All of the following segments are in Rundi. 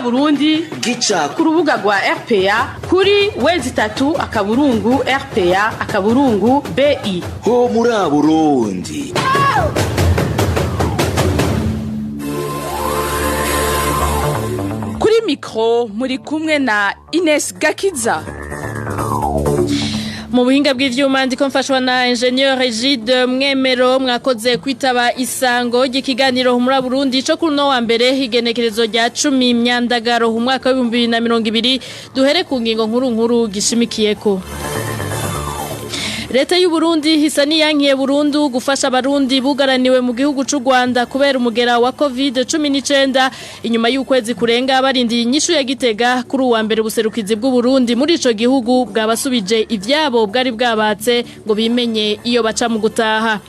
Burundi Gica ku rubuga rwa RPA kuri w3.rpa.bi. Ho muri Burundi. Kuri mikro muri kumwe na Ines Gakiza. Mu buhinga bw'ivyuma ndiko mfashwa na Ingenieur Egide Mwemero. Mwakoze kwitaba isango ry'ikiganiro Humura Burundi co kuri no wa mbere, igenekerezo rya 10 Myandagaro umwaka wa 2020. Duhere ku ngingo nkuru nkuru gishimikiyeko. Leta y'u Burundi hisa niyankiye burundu gufasha abarundi bugaraniwe mu gihugu c'u Rwanda kubera umugera wa Covid-19. Inyuma y'ukwezi kurenga barindiye inyishu ya Gitega, kuri uwa mbere ubuserukizi bw'u Burundi muri ico gihugu bwabasubije ivyabo bwari bwabatse ngo bimenye iyo baca mu gutaha.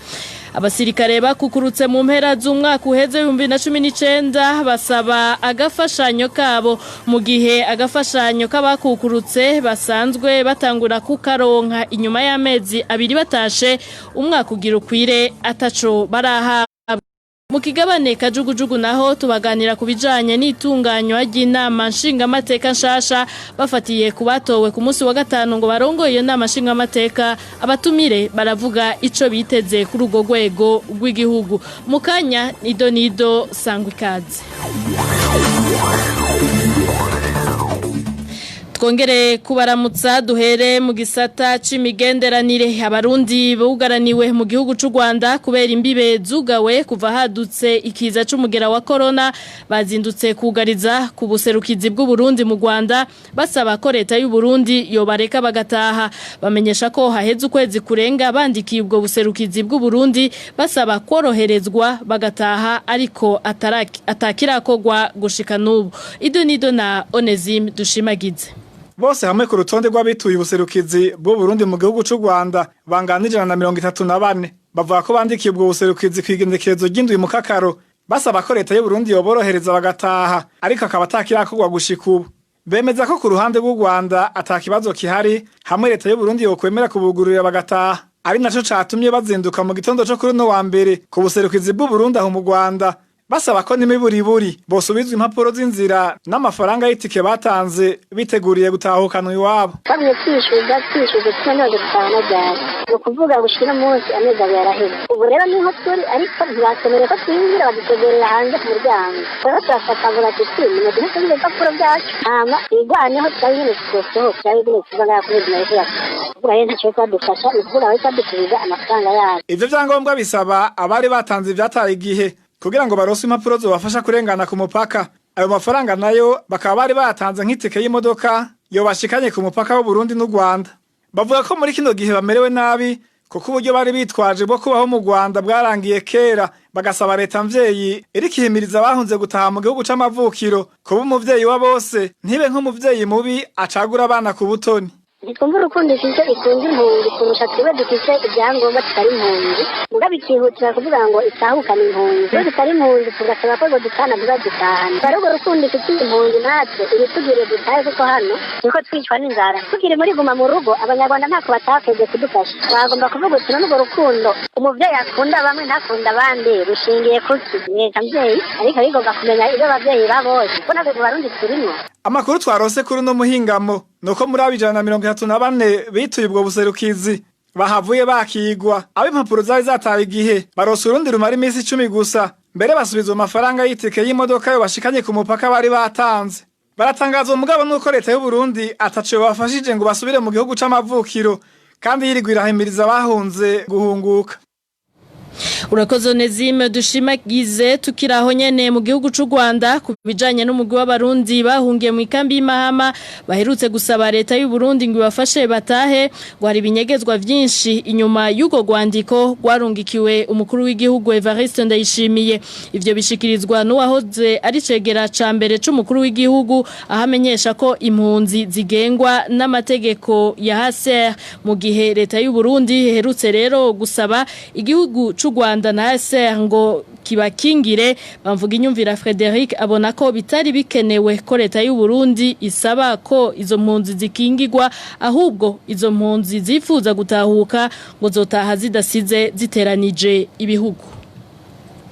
Abasirikare bakukurutse mu mpera z'umwaka uheze 2019 basaba agafashanyo kabo, mu gihe agafashanyo k'abakukurutse basanzwe batangura kukaronka inyuma y'amezi 2 batashe, umwaka ugira ukwire ataco baraha. Mu kigabane kajugujugu naho tubaganira ku bijanye n'itunganywa ry'inama nshingamateka nshasha, bafatiye ku batowe ku munsi wa gatanu ngo barongoye iyo nama nshingamateka. Abatumire baravuga ico biteze kuri urwo rwego rw'igihugu. Mu kanya nido nido, sangwa ikaze. Twongere kubaramutsa, duhere mu gisata c'imigenderanire. Abarundi bugaraniwe mu gihugu c'u Rwanda kubera imbibe zugawe kuva hadutse ikiza c'umugera wa corona bazindutse kugariza ku buserukizi bw'u Burundi mu Rwanda, basaba ko leta y'u Burundi yobareka bagataha. Bamenyesha ko haheze ukwezi kurenga bandikiye ubwo buserukizi bw'u Burundi basaba koroherezwa bagataha, ariko atakirakogwa gushika n'ubu. Ido nido na Onesime Dushimagize. Bose hamwe ku rutonde rw'abituye ubuserukizi bw'u Burundi mu gihugu c'u Rwanda bangana 134. Bavuga ko bandikiye ubwo buserukizi kw'igendekerezo ry'indwi mu kakaro, basaba ko leta y'u Burundi yoborohereza bagataha, ariko akaba atakirakorwa gushika ubu. Bemeza ko ku ruhande rw'u Rwanda ata kibazo kihari hamwe leta y'u Burundi yokwemera kubugururira bagataha, ari naco catumye bazinduka mu gitondo co kuri uno wa mbere ku buserukizi bw'u Burundi aho mu Rwanda, basaba ko n'imiburiburi bosubizwa impapuro z'inzira n'amafaranga y'itike batanze biteguriye gutahukana iwabo. Bagumye twishyuza twishyuza, tuba dutahana ryari? Ni ukuvuga gushika uno munsi amezi 2 araheze. Ubu rero niho turi, ariko ntibatwemereye ko twinjira, badutegerera hanze ku muryango. Rero turafata ngo batuti nimuduhe tubize ibipapuro byacu, hama twigwaneho, turabe ingene twosohoka, turabe ingene tuva ngaha kuri ubuzima bwacu. Kuvuga rero ntacyo badufasha, ni ukuvuga bahita badusubiza amafaranga yacu. Ivyo vyangombwa bisaba abari batanze ivyataye igihe kugira ngo baronse impapuro zobafasha kurengana ku mupaka. Ayo mafaranga nayo bakaba bari bayatanze nk'itike y'imodoka yobashikanye ku mupaka w'u Burundi n'u Rwanda. Bavuga ko muri kino gihe bamerewe nabi kuko uburyo bari bitwaje bwo kubaho mu Rwanda bwarangiye kera, bagasaba leta mvyeyi iriko ihimiriza abahunze gutaha mu gihugu c'amavukiro kuba umuvyeyi wa bose, ntibe nk'umuvyeyi mubi acagura abana ku butoni. Ntitwumva urukundo ifise ikunda impunzi kurusha twebwe dufise ibyangombwa tutari impunzi, mugabo ikihutira kuvuga ngo itahukane impunzi, twe tutari impunzi tugasaba ko dutana ntibadutahane. Twari urwo rukundo ifitiye impunzi natwe ibitugiriye dutahe, kuko hano turiko twicwa n'inzara tukiri muri guma mu rugo. Abanyarwanda ntako batakweze kudufasha. Twagomba kuvuga uti none urwo rukundo umuvyeyi akunda bamwe ntakunda abandi rushingiye kuki? Leta mvyeyi ariko bigomba kumenya ibyo abavyeyi babonye, kuko natwe mu Barundi turimwo. Amakuru twarose kuri uno muhingamo nuko muri abo 134 bituye ubwo buserukizi bahavuye bakigwa, abo impapuro zari zataye igihe baronse urundi rumara iminsi 10 gusa, mbere basubizwa amafaranga y'itike y'imodoka yo bashikanye ku mupaka bari batanze. Baratangazwa mugabo nuko leta y'u Burundi ataco bafashije ngo basubire mu gihugu c'amavukiro, kandi yirigwa irahimiriza abahunze guhunguka. Urakoze Onesime Dushimagize. Tukiraho nyene mu gihugu c'u Rwanda, ku bijanye n'umugwi w'abarundi bahungiye mu ikambi y'Imahama baherutse gusaba leta y'u Burundi ngo ibafashe batahe, ngo hari ibinyegezwa vyinshi inyuma y'ugo rwandiko rwarungikiwe umukuru w'igihugu Evariste Ndayishimiye. Ivyo bishikirizwa n'uwahoze ari cegera ca mbere c'umukuru w'igihugu, aho amenyesha ko impunzi zigengwa n'amategeko ya HCR, mu gihe leta y'u Burundi iherutse rero gusaba igihugu c'u Rwanda na HCR ngo kibakingire. Bamvuga inyumvira Frederic abona ko bitari bikenewe ko leta y'u Burundi isaba ko izo mpunzi zikingirwa, ahubwo izo mpunzi zifuza gutahuka ngo zotaha zidasize ziteranije ibihugu.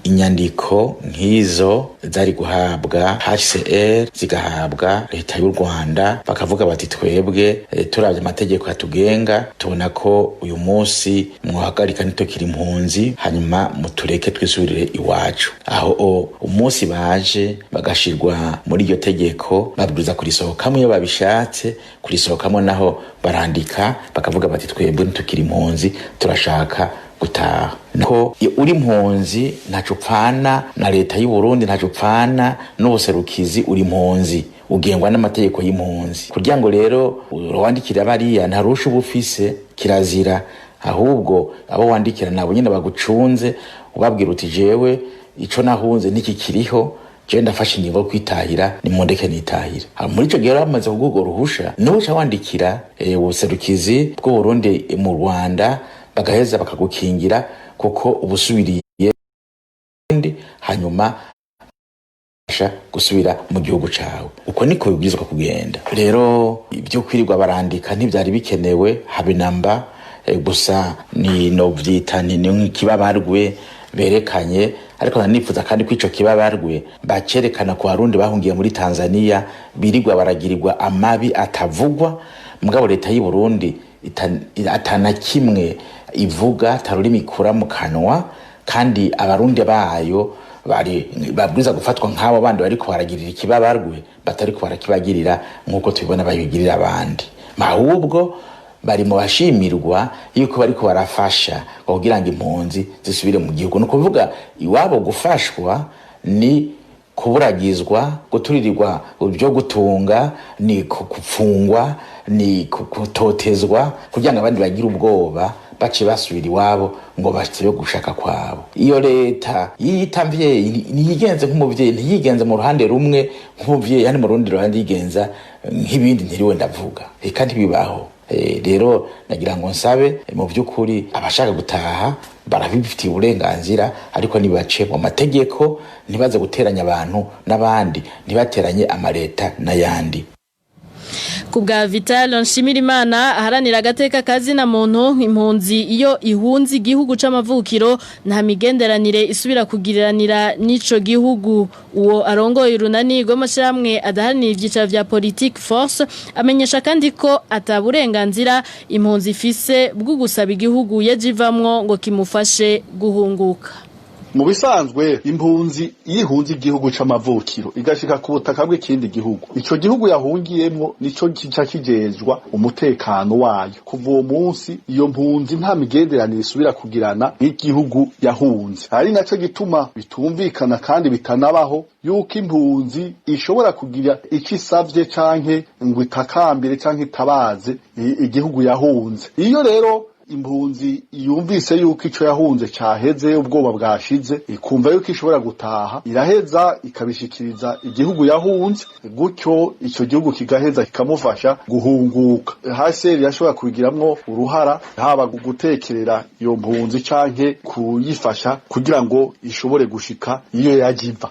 Inyandiko nk'izo zari guhabwa HCR, zigahabwa leta y'u Rwanda, bakavuga bati twebwe turavye amategeko atugenga, tubona ko uyu munsi mwohagarika, ntitukiri impunzi, hanyuma mutureke twisubirire iwacu. Aho umunsi baje bagashirwa muri iryo tegeko, babwirizwa kurisohokamwo iyo babishatse kurisohokamwo. Naho barandika bakavuga bati twebwe ntitukiri impunzi, turashaka gutaha. Ko uri impunzi ntaco upfana na leta y'u Burundi, ntaco upfana n'ubuserukizi. Uri impunzi, ugengwa n'amategeko y'impunzi. Kugira ngo rero wandikira bariya, ntarusha uba ufise, kirazira. Ahubwo abo wandikira nabo nyene bagucunze, ubabwira uti jewe ico nahunze ntikikiriho, jewe ndafashe ingingo yo kwitahira, nimundeke nitahira. Muri ico gihe bamaze kuguha urwo ruhusha, niwe uca wandikira ubuserukizi bw'Uburundi mu Rwanda, bagaheza bakagukingira kuko ubusubiriye, hanyuma gusubira mu gihugu cawe. Uko niko bibwirizwa kugenda. Rero ibyo kwirirwa barandika ntivyari bikenewe habe namba. Gusa ni novyita ni nk'ikibabarwe berekanye, ariko nanifuza kandi ko ico kibabarwe bacerekana ku Barundi bahungiye muri Tanzania, birirwa baragirirwa amabi atavugwa, mugabo leta y'u Burundi atana kimwe ivuga, atarurimi ikura mu kanwa, kandi Abarundi bayo bari babwiza gufatwa nk'abo bandi bariko baragirira ikibabarwe, batariko barakibagirira nk'uko tubibona babigirira abandi. Ahubwo bari mu bashimirwa yuko bariko barafasha kugira ngo impunzi zisubire mu gihugu. Ni ukuvuga iwabo gufashwa ni kuburagizwa, guturirirwa ibyo gutunga, ni gupfungwa, ni gutotezwa, kugira ngo abandi bagire ubwoba bace basubira iwabo ngo basebe gushaka kwabo. Iyo leta yiyita mvyeyi ntiyigenze nk'umuvyeyi, ntiyigenze mu ruhande rumwe nk'umuvyeyi, handi mu rundi ruhande yigenza nk'ibindi ntiriwe ndavuga. Eka, ntibibaho. Rero nagira ngo nsabe, mu by'ukuri abashaka gutaha barabifitiye uburenganzira, ariko nibace mu mategeko, ntibaze guteranya abantu n'abandi, ntibateranye amaleta n'ayandi. Kubwa Vital Nshimirimana aharanira agateka kazina muntu, impunzi iyo ihunze igihugu c'amavukiro nta migenderanire isubira kugiriranira n'ico gihugu. Uwo arongoye urunani rw'amashirahamwe adaharanira ivyicaro vya politique Force amenyesha kandi ko ataburenganzira impunzi ifise bwo gusaba igihugu yajivamwo ngo kimufashe guhunguka. Mu bisanzwe, impunzi iyo ihunze igihugu c'amavukiro igashika ku butaka bw'ikindi gihugu, ico gihugu yahungiyemwo nico kica kijejwa umutekano wayo. Kuva uwo munsi, iyo mpunzi nta migenderanire isubira kugirana n'igihugu yahunze. Ari naco gituma bitumvikana kandi bitanabaho yuko impunzi ishobora kugira ico isavye canke ngo itakambire canke itabaze igihugu yahunze. Iyo rero impunzi yumvise yuko ico yahunze caheze, ubwoba bwashize, ikumva yuko ishobora gutaha, iraheza ikabishikiriza igihugu yahunze, gutyo ico gihugu kigaheza kikamufasha guhunguka. HCR yashobora kubigiramwo uruhara, haba gutekerera iyo mpunzi canke kuyifasha kugira ngo ishobore gushika iyo yajiva.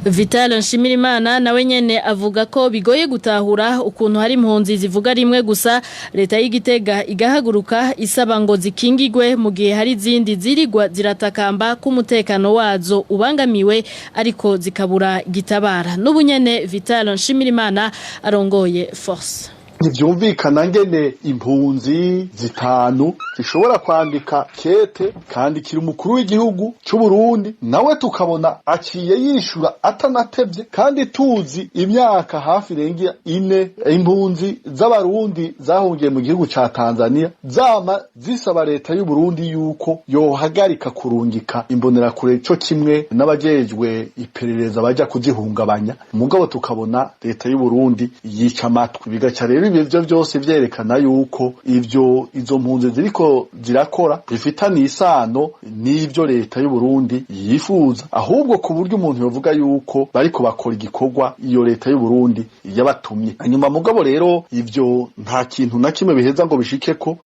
Vital Nshimirimana nawe nyene avuga ko bigoye gutahura ukuntu hari impunzi zivuga rimwe gusa, leta y'Igitega igahaguruka isaba ngo zikingigwe, mu gihe hari izindi zirigwa ziratakamba ko umutekano wazo ubangamiwe, ariko zikabura gitabara. N'ubu nyene Vital Nshimirimana arongoye Force. Ntivyumvikana ngene impunzi zitanu zishobora kwandika kete kandikira umukuru w'igihugu c'u Burundi, nawe tukabona aciye yishura atanatevye, kandi tuzi imyaka hafi irenga 4 impunzi z'Abarundi zahungiye mu gihugu ca Tanzania zama zisaba leta y'u Burundi yuko yohagarika kurungika imbonerakure co kimwe n'abajejwe iperereza baja kuzihungabanya. Mugabo tukabona leta y'u Burundi yica amatwi. Bigaca rero ivyo vyose vyerekana yuko ivyo izo mpunzi ziriko zirakora bifitaniye isano n'ivyo leta y'u Burundi yifuza, ahubwo ku buryo umuntu yovuga yuko bariko bakora igikorwa iyo leta y'u Burundi yabatumye. Hanyuma mugabo rero ivyo nta kintu na kimwe biheza ngo bishikeko.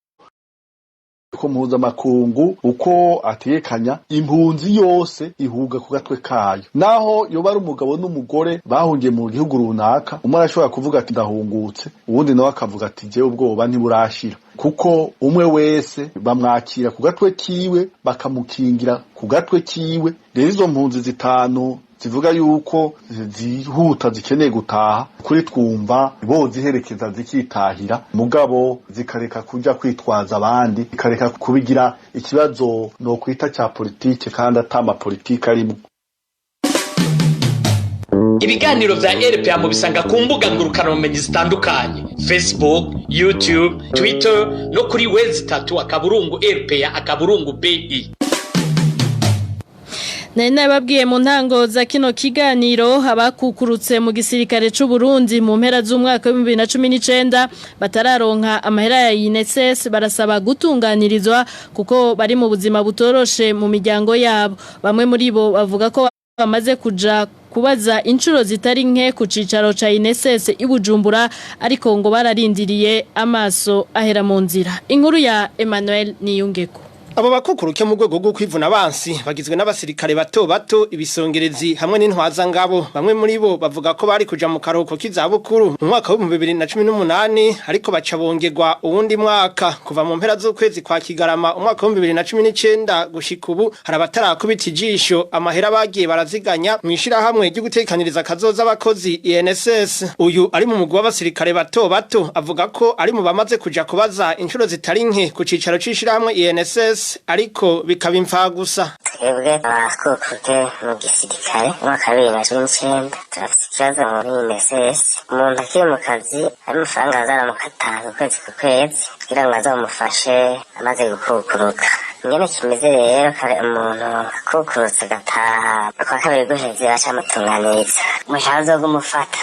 Amategeko mpuzamakungu uko ategekanya, impunzi yose ihuga ku gatwe kayo, naho yoba ari umugabo n'umugore bahungiye mu gihugu runaka. Umwe arashobora kuvuga ati: "Ndahungutse", uwundi nawe akavuga ati: "Jewe ubwoba ntiburashira", kuko umwe wese bamwakira ku gatwe kiwe, bakamukingira ku gatwe kiwe. Rero izo mpunzi zitanu zivuga yuko zihuta zikeneye gutaha, kuri twumva boziherekeza zikitahira, mugabo zikareka kuja kwitwaza abandi, zikareka kubigira ikibazo no kwita ca politike kandi atama politike arimwo. Ibiganiro vya RPA mubisanga ku mbuga ngurukanabumenyi zitandukanye: Facebook, YouTube, Twitter no kuri w3.rpa.bi. Nari nababwiye mu ntango za kino kiganiro, abakukurutse mu gisirikare c'u Burundi mu mpera z'umwaka wa 2019 batararonka amahera ya INSS barasaba gutunganirizwa kuko bari mu buzima butoroshe mu miryango yabo. Bamwe muri bo bavuga ko bamaze kuja kubaza inshuro zitari nke ku cicaro ca INSS i Bujumbura, ariko ngo bararindiriye amaso ahera mu nzira. Inkuru ya Emmanuel Niyungeko. Abo bakukuruke mu rwego rwo kwivuna abansi bagizwe n'abasirikare bato bato, ibisongerezi hamwe n'intwaza ngabo. Bamwe muri bo bavuga ko bari kuja mu karuhuko k'izabukuru mu mwaka wa 2018, ariko baca bongerwa uwundi mwaka. Kuva mu mpera z'ukwezi kwa Kigarama umwaka wa 2019 gushika ubu, hari abatarakubita ijisho amahera bagiye baraziganya mu ishirahamwe ryo gutekaniriza kazoza abakozi INSS. Uyu ari mu mugwi w'abasirikare bato bato avuga ko ari mu bamaze kuja kubaza inshuro zitari nke ku cicaro c'ishirahamwe INSS, ariko bikaba imfagusa. Twebwe abakukuruke mu gisirikare umwaka wa 2019 turafise ikibazo muri INSS. Umuntu akiri mu kazi hari amafaranga azaramukata ku kwezi ku kwezi kugira ngo azomufashe amaze gukukuruka. Ingene kimeze rero, kare umuntu akukurutse agataha, kwa kabiri guheze baca amutunganiriza umushahara uzogumufata.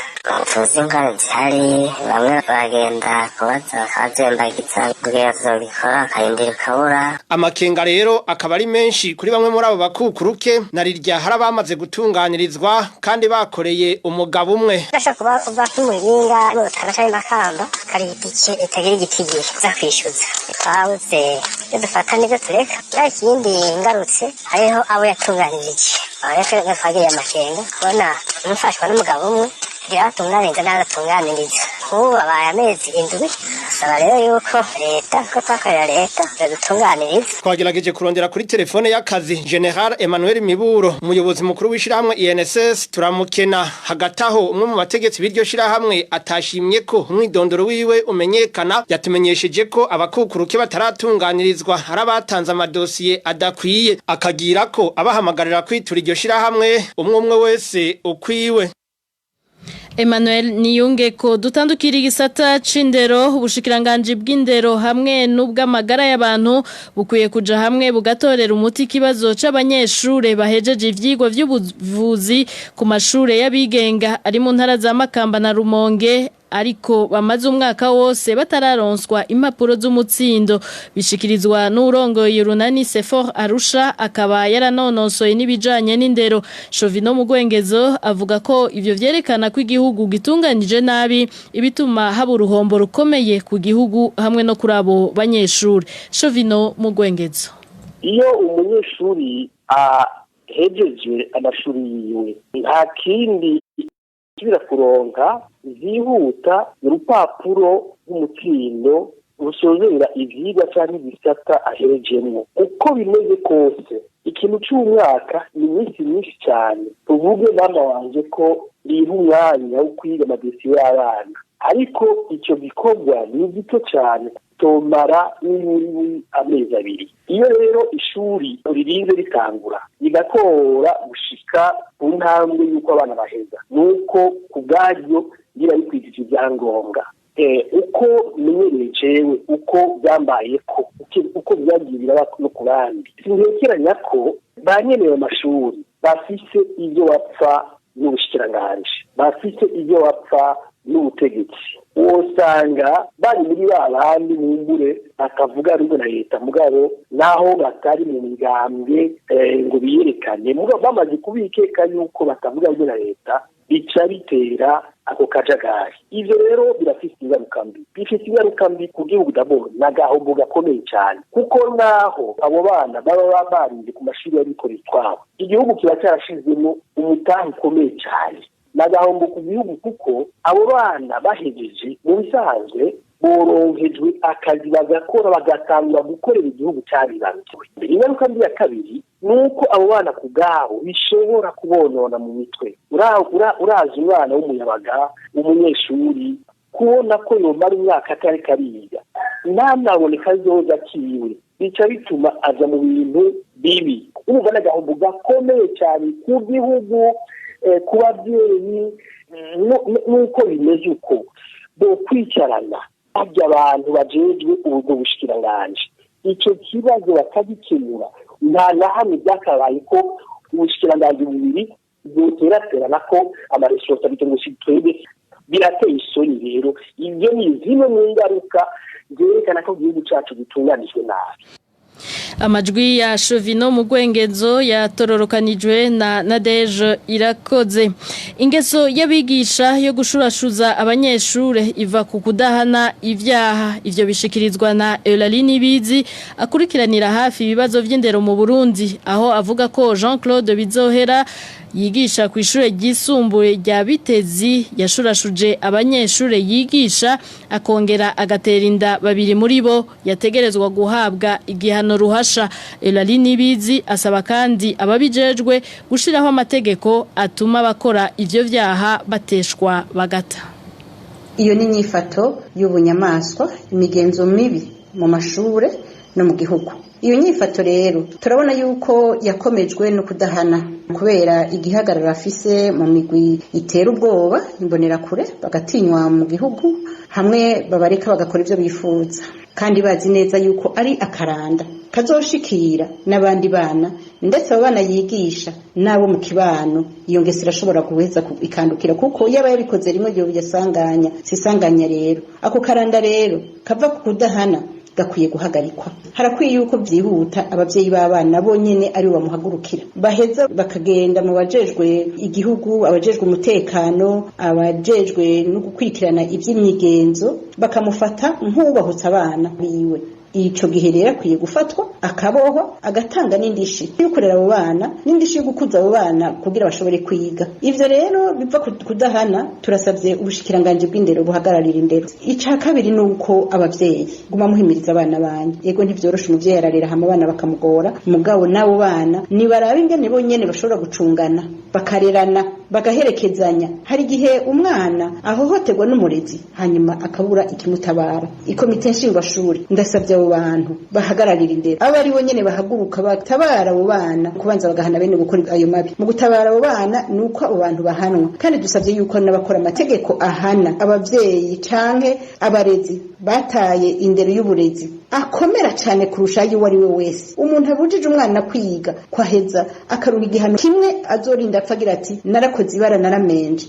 Tuzi ingorane zihari, bamwe baragenda kubaza bakabazembagiza kugira tuzobikora, akarindira ukabura. Amakenga rero akaba ari menshi kuri bamwe muri abo bakukuruke, na rirya hari abamaze gutunganirizwa kandi bakoreye umugabo umwe. Urashobora kuba uva nk'Imuyinga, mu Rutana canke Makamba, kariha itike itagira igitigiri uza kwishyuza. Twabuze ibyo dufata n'ibyo tureka. Nta ikindi ngarutse, hariho abo yatunganirije. Aho rero twagiriye amakenga kubona mufashwa n'umugabo umwe kugira atunganiriza n'adatunganiriza. Nk'ubu babaye amezi 7. Saba rero yuko leta, ko twakorera leta, yadutunganiriza. Twagerageje kurondera kuri telefone y'akazi General Emmanuel Miburo, umuyobozi mukuru w'ishirahamwe INSS, turamukena. Hagati aho, umwe mu bategetsi b'iryo shirahamwe atashimye ko umwidondoro wiwe umenyekana yatumenyesheje ko abakukuruke bataratunganirizwa hari abatanze amadosiye adakwiye, akagira ko abahamagarira kwitura iryo shirahamwe umwe umwe wese ukwiwe. Emmanuel Niyungeko. Dutandukira igisata c'indero. Ubushikiranganji bw'indero hamwe n'ubw'amagara y'abantu bukwiye kuja hamwe bugatorera umuti ikibazo c'abanyeshure bahejeje ivyigwa vy'ubuvuzi ku mashure y'abigenga ari mu ntara za Makamba na Rumonge, ariko bamaze umwaka wose batararonswa impapuro z'umutsindo. Bishikirizwa n'urongoye urunani Sefor Arusha, akaba yaranonosoye n'ibijanye n'indero. Shovino Mugwengezo avuga ko ivyo vyerekana ko igihugu gitunganije nabi, ibituma haba uruhombo rukomeye ku gihugu hamwe no kuri abo banyeshuri. Shovino Mugwengezo. Iyo umunyeshuri ahejeje amashuri yiwe, nta kindi asubira kuronka zihuta urupapuro rw'umutsindo rusozera ivyigwa canke igisata aherejemwo. Uko bimeze kose, ikintu c'umwaka ni iminsi myinshi cyane. Tuvuge mama wanje ko riha umwanya wo kwiga amadosiye y'abana, ariko icyo gikorwa ni gito cyane, tomara n'iburi amezi 2. Iyo rero ishuri ririnze ritangura rigakora gushika ku ntambwe y'uko abana baheza, nuko ku bwaryo riba rikwigije ibyangombwa. Uko menyereye jewe, uko byambaye, ko uko byagiye biraba no ku bandi, sintekeranya ko ba nyenewe amashuri bafise ibyo bapfa n'ubushikiranganji, bafise ibyo bapfa n'ubutegetsi. Wosanga bari muri ba bandi bumbure bakavuga rumwe na leta, mugabo naho batari mu migambwe ngo biyerekane, mugabo bamaze kubikeka yuko batavuga rumwe na leta. Bica bitera ako kajagari. Ivyo rero birafise ingaruka mbi, bifise ingaruka mbi ku gihugu. D'abord n'agahombo gakomeye cyane, kuko naho abo bana baba barinze ku mashuri y'abikorera utwabo, igihugu kiba cyarashizemo umutahe ukomeye cyane. N'agahombo ku gihugu kuko abo bana bahejeje, mu bisanzwe boronkejwe akazi, bagakora, bagatangura gukorera igihugu cyabibarukiwe. Ingaruka mbi ya kabiri ni uko abo bana ku bwabo bishobora kubonona mu mitwe. Urazi umwana w'umuyabaga, umunyeshuri, kubona ko yomara umwaka atari kariga, ntanabone kazoza kiwe, bica bituma aja mu bintu bibi. Urumva n'agahombo gakomeye cyane ku gihugu, ku babyeyi. Nuko bimeze uko, bo kwicarana harya abantu bajejwe ubwo bushikiranganji, ico kibazo bakagikemura. Nta na hamwe byakabaye ko ubushikiranganji bubiri bwoteraterana ko ama responsabilités, ngo si twebwe. Birateye isoni. Rero ibyo ni zimwe mu ngaruka zerekana ko igihugu cacu gitunganijwe nabi. Amajwi ya Chovino mu Gwengezo yatororokanijwe na Nadege Irakoze. Ingeso y'abigisha yo gushurashuza abanyeshure iva ku kudahana ivyaha. Ivyo bishikirizwa na Eulalie Nibizi, akurikiranira hafi ibibazo vy'indero mu Burundi, aho avuga ko Jean Claude Bizohera, yigisha ku ishure ryisumbuye rya Bitezi, yashurashuje abanyeshure yigisha, akongera agatera inda babiri muri bo, yategerezwa guhabwa igihano ruhasha. Eulalie Nibizi asaba kandi ababijejwe gushiraho amategeko atuma abakora ivyo vyaha bateshwa bagata. Iyo ni inyifato y'ubunyamaswa, imigenzo mibi mu mashure no mu gihugu. Iyo nyifato rero turabona yuko yakomejwe no kudahana, kubera igihagararo afise mu migwi itera ubwoba, imbonerakure, bagatinywa mu gihugu, hamwe babareka bagakora ibyo bifuza, kandi bazi neza yuko ari akaranda kazoshikira n'abandi bana, ndetse abo bana yigisha n'abo mu kibano. Iyo ngeso irashobora guheza ikandukira, kuko yaba yabikoze rimwe igihe yasanganya sisanganya. Rero ako karanda rero kava ku kudahana gakwiye guhagarikwa. Harakwiye yuko byihuta ababyeyi b'abana bonyene ari bo bamuhagurukira, baheza bakagenda mu bajejwe igihugu, abajejwe umutekano, abajejwe no gukurikirana iby'imigenzo, bakamufata nk'ubahutse abana biwe. Ico gihe rero akwiye gufatwa, akabohwa, agatanga n'indishi yo kurera abo bana, n'indishi yo gukuza abo bana kugira bashobore kwiga. Ivyo rero biva kudahana. Turasabye ubushikiranganji bw'indero buhagararira indero. Ica kabiri ni uko abavyeyi guma muhimiriza abana banyu. Yego, ntivyoroshe, umuvyeyi ararera hama abana bakamugora, mugabo n'abo bana nibaraba ingene bonyene bashobora gucungana, bakarerana, bagaherekezanya. Hari igihe umwana ahohoterwa n'umurezi, hanyuma akabura ikimutabara. Ikomite nshingwashuri, ndasabye abo bantu bahagararira indero, abo ari bo nyene bahaguruka batabara abo bana, kubanza bagahana bene gukora ayo mabi. Mu gutabara abo bana ni uko abo bantu bahanwa, kandi dusabye yuko n'abakora amategeko ahana abavyeyi canke abarezi bataye indero y'uburezi akomera cane kurusha ayo uwo ari we wese. Umuntu abujije umwana kwiga, kwaheza akaronka igihano kimwe azorinda apfa agira ati: "Narakoze ibara, naramenje."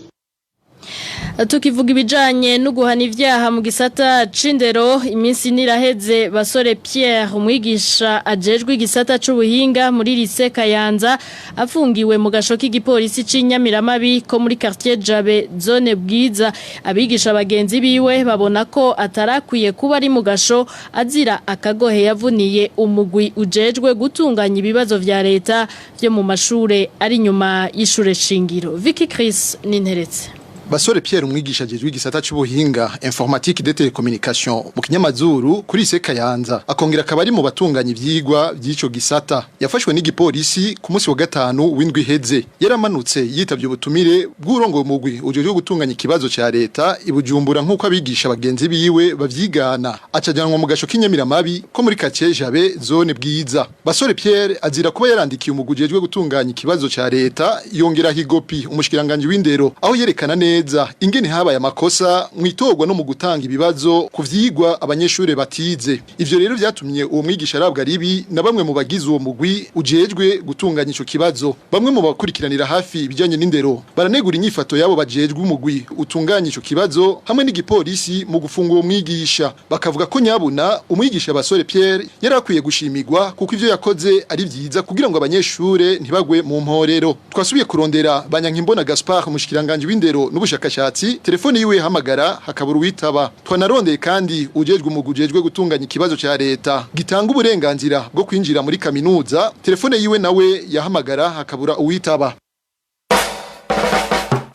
Tukivuga ibijanye no guhana ivyaha mu gisata c'indero, iminsi niraheze Basore Pierre, umwigisha ajejwe igisata c'ubuhinga muri lycée Kayanza, afungiwe mu gasho k'igipolisi c'Inyamiramabi ko muri quartier Jabe, zone Bwiza. Abigisha bagenzi biwe babona ko atarakwiye kuba ari mu gasho, azira akagohe yavuniye umugwi ujejwe gutunganya ibibazo vya leta vyo mu mashure ari nyuma y'ishure shingiro. Vicky Chris Ninteretse. Basore Pierre, umwigisha ajejwe igisata c'ubuhinga, informatique de télécommunication mu kinyamazuru, kuri lycée Kayanza, akongera akaba ari mu batunganya ivyigwa vy'ico gisata, yafashwe n'igipolisi ku munsi wa gatanu w'indwi iheze. Yaramanutse yitavye ubutumire bw'urongoye umugwi ujejwe gutunganya ikibazo ca leta i Bujumbura, nk'uko abigisha bagenzi biwe bavyigana, acajanwa mu gasho k'inyamiramabi ko muri quartier Jabe, zone Bwiza. Basore Pierre azira kuba yarandikiye umugwi ujejwe gutunganya ikibazo ca leta, yongera higopi umushikiranganje w'indero, aho yerekana neza neza ingene habaye amakosa mu itorwa no mu gutanga ibibazo ku vyigwa abanyeshure batize. Ivyo rero vyatumye uwo mwigisha arabwa ribi na bamwe mu bagize uwo mugwi ujejwe gutunganya ico kibazo. Bamwe mu bakurikiranira hafi ibijanye n'indero baranegura inyifato yabo bajejwe umugwi utunganya ico kibazo hamwe n'igipolisi mu gufunga uwo mwigisha, bakavuga ko nyabuna umwigisha Basore Pierre yari akwiye gushimirwa kuko ivyo yakoze ari vyiza kugira ngo abanyeshure ntibagwe mu mporero. Twasubiye kurondera Banyankimbona Gaspard, umushikiranganje w'indero n'ubushakashatsi, telefone yiwe hamagara hakabura uwitaba. Twanarondeye kandi ujejwe umugwi ujejwe gutunganya ikibazo ca leta gitanga uburenganzira bwo kwinjira muri kaminuza, telefone yiwe nawe yahamagara hakabura uwitaba.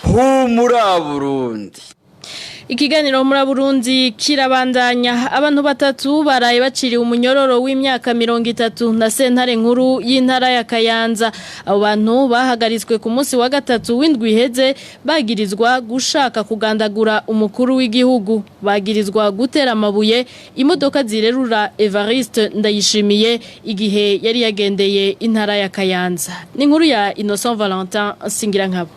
Humura Burundi. Ikiganiro muri Burundi kirabandanya. Abantu batatu baraye baciriwe umunyororo w'imyaka 30 na sentare nkuru y'intara ya Kayanza. Abo bantu bahagaritswe ku munsi wa gatatu w'indwi iheze bagirizwa gushaka kugandagura umukuru w'igihugu, bagirizwa gutera amabuye imodoka zirerura Evariste Ndayishimiye igihe yari yagendeye intara ya Kayanza. Ni inkuru ya Innocent Valentin Singirankabo.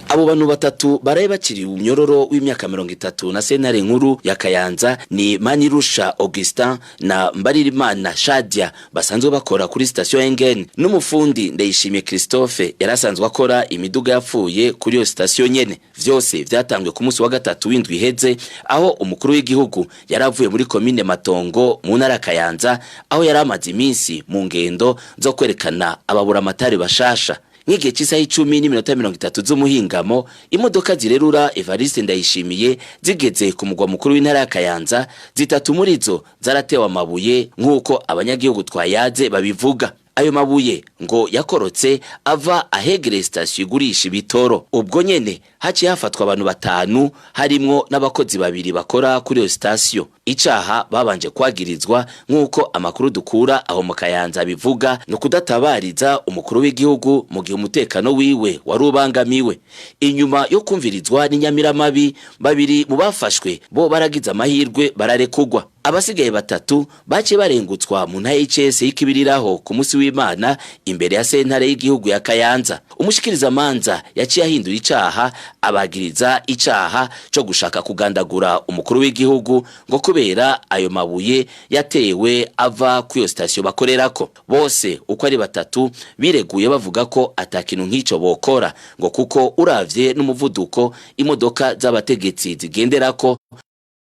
Abo bantu batatu baraye bakiriye umnyororo w'imyaka 30 na sentare nkuru ya Kayanza ni Manirusha Augustin na Mbaririmana Shadia basanzwe bakora kuri station Engen, n'umufundi Ndayishimiye Christophe yarasanzwe akora imiduga yapfuye kuri iyo station nyene. Vyose vyatangwe ku munsi wa gatatu w'indwi iheze, aho umukuru w'igihugu yaravuye muri komine Matongo mu ntara ya Kayanza, aho yari amaze iminsi mu ngendo zo kwerekana ababura amatari bashasha. Nk'igihe cy'isaha 10:30 z'umuhingamo, imodoka zirerura Evariste Ndayishimiye zigeze ku mugwa mukuru w'intara ya Kayanza, zitatu muri zo zaratewe amabuye nk'uko abanyagihugu twayaze babivuga. Ayo mabuye ngo yakorotse ava ahegereye sitasiyo igurisha ibitoro. Ubwo nyene haciye hafatwa abantu batanu, harimwo n'abakozi babiri bakora kuri iyo sitasiyo. Icaha babanje kwagirizwa, nk'uko amakuru dukura aho mu Kayanza bivuga, ni ukudatabariza umukuru w'igihugu mu gihe umutekano wiwe wari ubangamiwe. Inyuma yo kumvirizwa n'inyamiramabi, babiri mu bafashwe bo baragize amahirwe bararekugwa. Abasigaye batatu baciye barengutswa mu ntara y'Icese y'Ikibiriraho ku munsi w'Imana imbere ya sentare y'igihugu ya Kayanza. Umushikirizamanza yaciye ahindura icaha, abagiriza icaha co gushaka kugandagura umukuru w'igihugu ngo kubera ayo mabuye yatewe ava ku iyo sitasiyo bakorerako. Bose uko ari batatu bireguye bavuga ko atakintu nk'ico bokora, ngo kuko uravye n'umuvuduko imodoka z'abategetsi zigenderako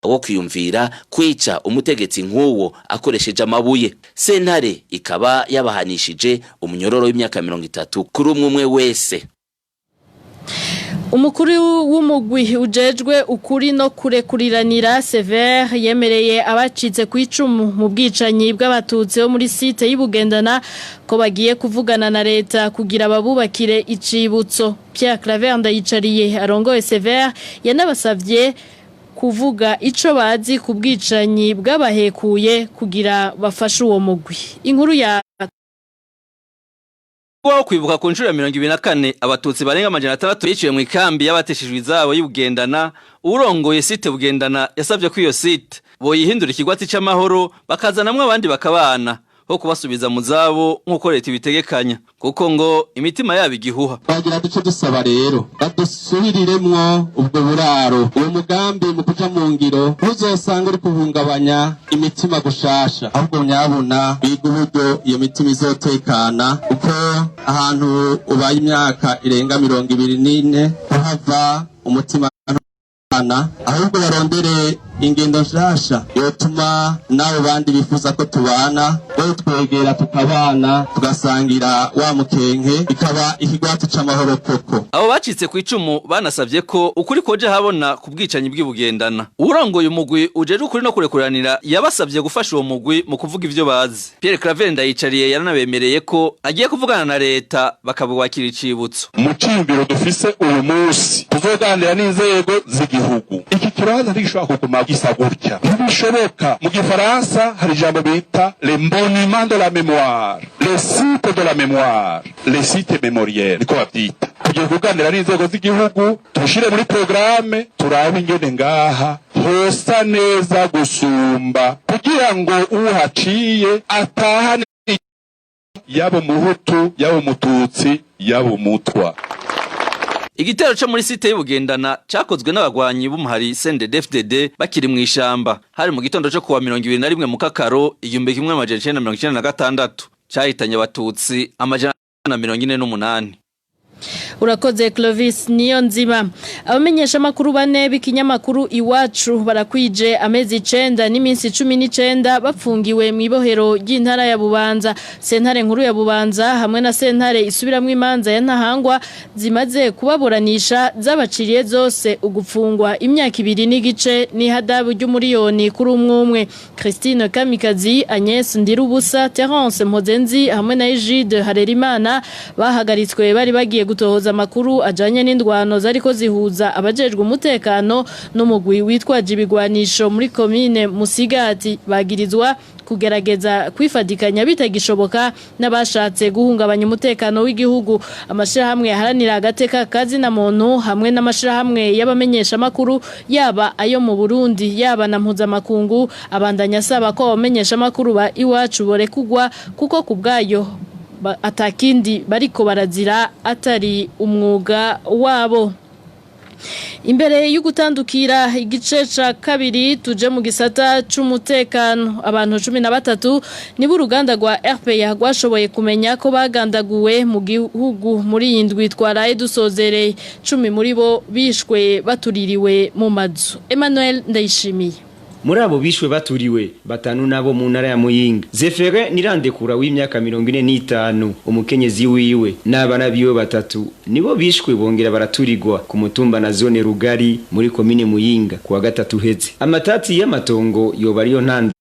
wo kwiyumvira kwica umutegetsi nk'uwo akoresheje amabuye. Sentare ikaba yabahanishije umunyororo w'imyaka 30 kuri umwe umwe wese. Umukuru w'umugwi ujejwe ukuri no kurekuriranira Sever yemereye abacitse ku icumu mu bwicanyi bw'abatutsi bo muri site y'Ibugendana ko bagiye kuvugana na leta kugira babubakire icibutso. Pierre Claver Ndayicariye arongoye Sever yanabasavye kuvuga ico bazi ku bwicanyi bw'abahekuye kugira bafashe uwo mugwi. Inkuru ya wo kwibuka ku nshuro ya 24 abatutsi barenga 600 biciwe mu ikambi y'abateshejwe izabo y'Ibugendana, urongoye site Bugendana yasavye ko iyo site boyihindura ikigwati c'amahoro, bakazanamwo abandi bakabana ho kubasubiza mu zabo nk'uko leta ibitegekanya, kuko ngo imitima yabo igihuha. Twagira duce dusaba rero badusubiriremwo ubwo buraro. Uwo mugambi mu kuja mu ngiro ntuzosanga uri kuhungabanya imitima gushasha, ahubwo nyabuna biga uburyo iyo mitima izotekana, kuko ahantu ubaye imyaka irenga 24 kuhava umutima, ahubwo barondere ingendo nshasha yotuma n'abo bandi bifuza ko tubana bo twegera tukabana tugasangira wa mukenke, bikaba ikigwati c'amahoro koko. Abo bacitse ku icumu banasavye ko ukuri koje habona ku bwicanyi bw'Ibugendana. Urongoye umugwi ujejwe ukuri no kurekuranira yabasavye gufasha uwo mugwi mu kuvuga ivyo bazi. Pierre Claver Ndayicariye yaranabemereye ko agiye kuvugana na leta bakabubakira icibutso. Mu ciyumviro dufise uyu munsi tuzoganira n'inzego z'igihugu, iki kibanza ntigishobora kuguma gisa gutya, ntibishoboka. Mu gifaransa hari ijambo bita le monument de la mémoire, le site de la mémoire, le site mémoriel niko bavyita. Tugiye kuganira n'inzego z'igihugu, tushire muri programme, turabe ingene ngaha hosa neza gusumba, kugira ngo uhaciye atahane, yaba umuhutu, yaba umututsi, yaba umutwa. Igitero co muri site y'Ubugendana cakozwe n'abagwanyi b'umuhari CNDD-FDD bakiri mu ishamba. Hari mu gitondo co kuwa 21 Mukakaro 1996 cahitanye abatutsi 148. Urakoze Clovis niyo nzima. Abamenyesha makuru bane b'ikinyamakuru Iwacu barakwije amezi 9 n'iminsi 19 bapfungiwe mu ibohero ry'intara ya Bubanza. Sentare nkuru ya Bubanza hamwe na sentare isubiramwo imanza ya Ntahangwa zimaze kubaburanisha zabaciriye zose ugupfungwa imyaka 2 n'igice n'ihadabu ry'umuriyoni kuri umwe. Christine Kamikazi, Agnes Ndirubusa, Terence Mpozenzi hamwe na Egide Harerimana bahagaritswe bari bagiye gutohoza amakuru ajanye n'indwano zariko zihuza abajejwe umutekano n'umugwi witwaje ibigwanisho muri komine Musigati. Bagirizwa kugerageza kwifadikanya bitagishoboka n'abashatse guhungabanya umutekano w'igihugu. Amashirahamwe yaharanira agateka kazi na muntu hamwe n'amashirahamwe y'abamenyesha makuru yaba ayo mu Burundi yaba na mpuzamakungu abandanya asaba ko abamenyesha makuru ba Iwacu borekugwa kuko kubgayo atakindi bariko barazira atari umwuga wabo. Imbere y'ugutandukira igice ca kabiri tuje mu gisata c'umutekano. Abantu 13 nibo uruganda rwa RPA rwashoboye kumenya ko bagandaguwe mu gihugu muri indwi twaraye dusozereye. 10 muri bo bishwe batuririwe mu mazu. Emmanuel Ndayishimiye. Muri abo bishwe baturiwe batanu nabo mu ntara ya Muyinga. Zefere Nirandekura w'imyaka 45 umukenyezi wiwe n'abana biwe batatu nibo bishwe bongera baraturirwa ku mutumba na zone Rugari muri komine Muyinga kuwa gatatu heze. Amatati y'amatongo yoba ariyo ntanda.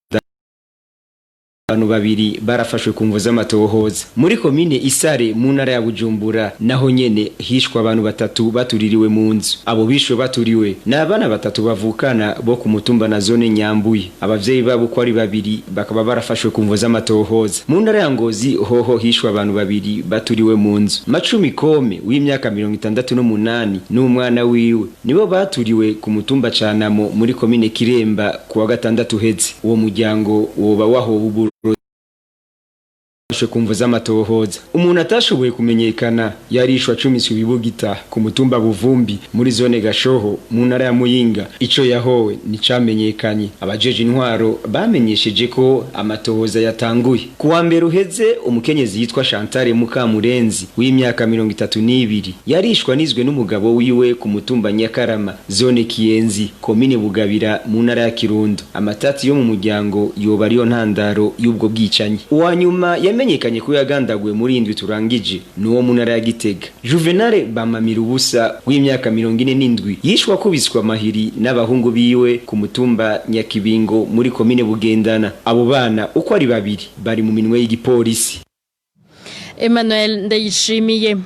Abantu babiri barafashwe ku mvo z'amatohoza. Muri komine Isare mu ntara ya Bujumbura naho nyene hishwe abantu batatu batuririwe mu nzu. Abo bishwe baturiwe n'abana batatu bavukana bo ku mutumba na zone Nyambuye. Abavyeyi babo ko ari babiri bakaba barafashwe ku mvo z'amatohoza. Mu ntara ya Ngozi hoho hishwe abantu babiri baturiwe mu nzu. Macumi Kome w'imyaka 68 n'umwana wiwe nibo baturiwe ku mutumba Canamo muri komine Kiremba kuwa gatandatu heze. Uwo muryango woba waho uburu kumva z'amatohoza. Umuntu atashoboye kumenyekana yarishwa acumiswe ibibugita ku mutumba Buvumbi muri zone Gashoho mu ntara ya Muyinga. Ico yahowe nicamenyekanye. Abajeje intwaro bamenyesheje ko amatohoza yatanguye. Kuwa mbere uheze umukenyezi yitwa Chantal Mukamurenzi w'imyaka 32 yarishwa nizwe n'umugabo wiwe ku mutumba Nyakarama zone Kiyenzi komine Bugabira mu ntara ya Kirundo. Amatati yo mu muryango yoba ariyo ntandaro y'ubwo bwicanyi. Uwanyuma yamenyekanye ko yagandaguwe muri indwi turangije nuwo mu ntara ya Gitega. Juvenal Bamamira ubusa w'imyaka 47 yishwa kubiswa amahiri n'abahungu biwe ku mutumba Nyakibingo muri komine Bugendana. Abo bana uko ari babiri bari mu minwe y'igipolisi. Emmanuel Ndayishimiye.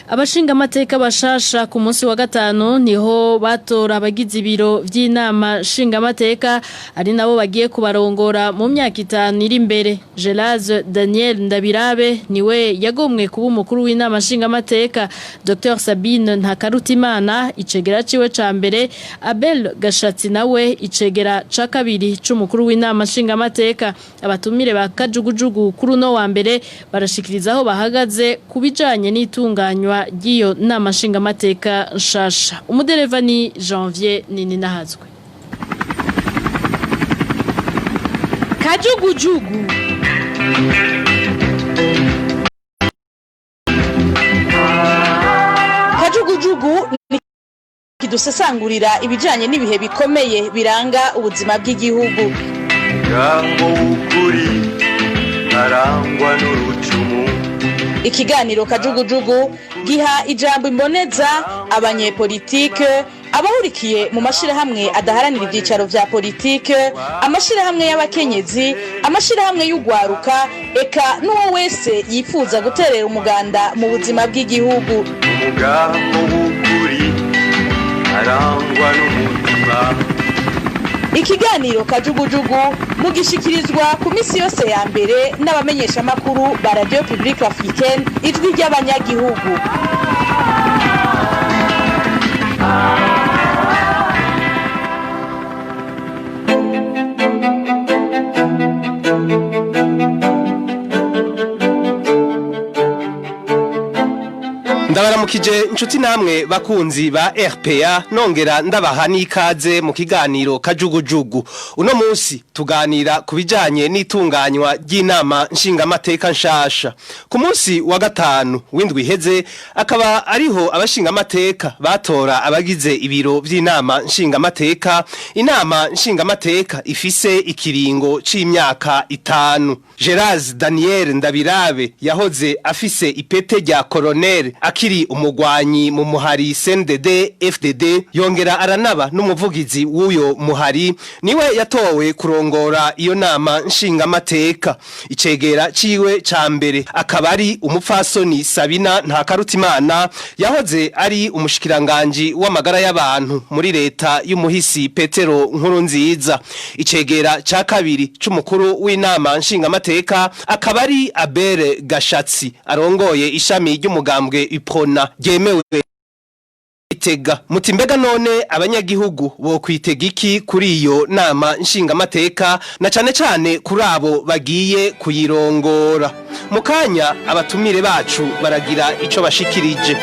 Abashinga amateka bashasha ku munsi wa gatanu niho batora abagize ibiro vy'inama shinga amateka ari nabo bagiye kubarongora mu myaka 5 iri imbere. Gelase Daniel Ndabirabe niwe yagomwe kuba umukuru w'inama shinga amateka, Dr Sabine Ntakarutimana icegera ciwe ca mbere, Abel Gashatsi nawe icegera ca kabiri c'umukuru w'inama shinga amateka. Abatumire ba kajugujugu kuri no wa mbere barashikirizaho bahagaze kubijanye n'itunganywa ry'iyo nama nshingamateka nshasha. Umudereva ni Janvier Nininahazwe. Kajugujugu. Kajugujugu ni kidusesangurira ibijanye n'ibihe bikomeye biranga ubuzima bw'igihugu. Ngango ukuri arangwa n'urucumu. Ikiganiro kajugujugu giha ijambo imboneza abanyepolitike abahurikiye mu mashirahamwe adaharanira ibyicaro vya politike, amashirahamwe y'abakenyezi, amashirahamwe y'ugwaruka, eka n'uwo wese yifuza guterera umuganda mu buzima bw'igihugu. Umugambo w'ukuri arangwa n'umutima. Ikiganiro kajugujugu mugishikirizwa ku misi yose ya mbere n'abamenyesha makuru ba Radio Publique Africaine ijwi ry'abanyagihugu. Ndabaramukije inshuti namwe bakunzi ba RPA, nongera ndabaha n'ikaze mu kiganiro Kajugujugu. Uno munsi tuganira ku bijanye n'itunganywa ry'inama nshingamateka nshasha. Ku munsi wa gatanu w'indwi iheze akaba ariho abashingamateka batora abagize ibiro vy'inama nshingamateka. Inama nshingamateka ifise ikiringo c'imyaka 5. Gerard Daniel Ndabirabe yahoze afise ipete rya colonel akiri umugwanyi mu muhari CNDD FDD, yongera aranaba n'umuvugizi w'uyo muhari, niwe yatowe kurongora iyo nama nshingamateka. Icegera ciwe ca mbere akaba ari umupfasoni Sabina Ntakarutimana, yahoze ari umushikiranganji w'amagara y'abantu muri leta y'umuhisi Petero Nkurunziza. Icegera ca kabiri c'umukuru w'inama nshingamateka akaba ari Abel Gashatsi, arongoye ishami ry'umugambwe Iprona ryemewe Gitega. Muti mbega none abanyagihugu bo kwitega iki kuri iyo nama nshingamateka, na cane cane kuri abo bagiye kuyirongora? Mu kanya abatumire bacu baragira ico bashikirije.